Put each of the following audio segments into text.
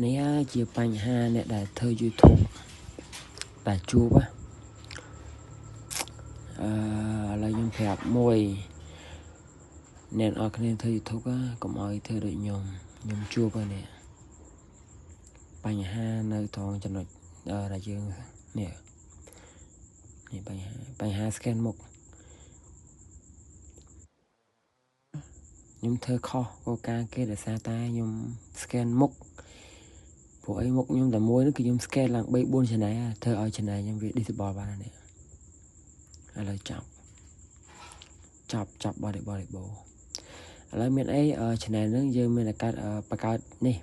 នេះហើយជាបញ្ហាអ្នកដែលធ្វើ YouTube ដែលជួបណាអឺឥឡូវខ្ញុំប្រាប់មួយអ្នកនរគ្នាធ្វើ YouTube កុំឲ្យធ្វើដូចខ្ញុំខ្ញុំជួបហើយនេះបញ្ហានៅត្រង់ចំណុចដែលយើងនេះនេះបញ្ហា scan មុខខ្ញុំធ្វើខុសគោលការណ៍គេដោយសារតែខ្ញុំ scan មុខព្រោះអីមុខខ្ញុំតែមួយនោះគឺខ្ញុំ scan ឡើង3 4 channel ធ្វើឲ្យ channel ខ្ញុំវា disable បាននេះឥឡូវចាប់ចាប់ចាប់បរិបរិបោឥឡូវមានអី channel ហ្នឹងយើងមានតែកាត់បង្កើតនេះ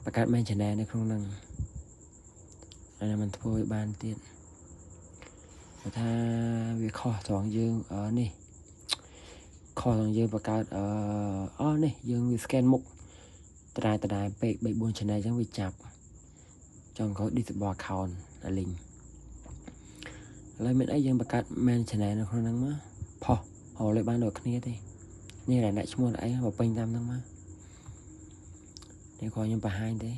បង្កើត main channel នៅក្នុងហ្នឹងហើយมันធ្វើឲ្យបានទៀតបើថាវាខុសត្រង់យើងនេះខុសត្រង់យើងបង្កើតអឺនេះយើងវា scan មុខដដែលដដែលពេក3 4 channel អញ្ចឹងវាចាប់ចង់ក្រោយ disable account អាលីងឥឡូវមានអីយើងបង្កើត main channel នៅក្នុងហ្នឹងមកផុសរកលេខបានដូចគ្នាទេនេះរដាក់ឈ្មោះអីបើពេញតាមហ្នឹងមកនេះគាត់ខ្ញុំបង្ហាញទេ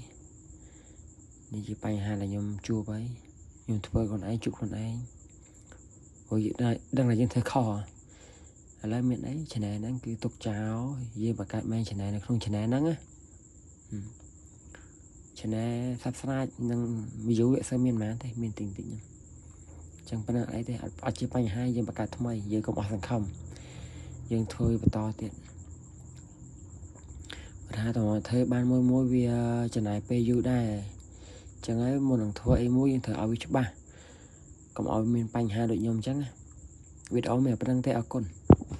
នេះជាបញ្ហាដែលខ្ញុំជួបហើយខ្ញុំធ្វើខ្លួនឯងជួបខ្លួនឯងព្រោះយើងដឹងថាយើងធ្វើខុសឥឡូវមានអី channel ហ្នឹងគឺទុកចោលយើងបង្កើត main channel នៅក្នុង channel ហ្នឹងណា channel subscribe និង view វាអត់សូវមានប៉ុន្មានទេមានតិចតិចហ្នឹងចឹងប៉ុណ្ណាអីទេអត់ជាបញ្ហាយើងបង្កើតថ្មីយើងកុំអស់សង្ឃឹមយើងធ្វើបន្តទៀតបើថាតើធ្វើបានមួយមួយវាចំណាយពេលយូរដែរចឹងហើយមុននឹងធ្វើអីមួយយើងត្រូវឲ្យវាច្បាស់កុំឲ្យមានបញ្ហាដូចខ្ញុំចឹងណាវីដេអូមានប៉ុណ្្នឹងទេអរគុណ។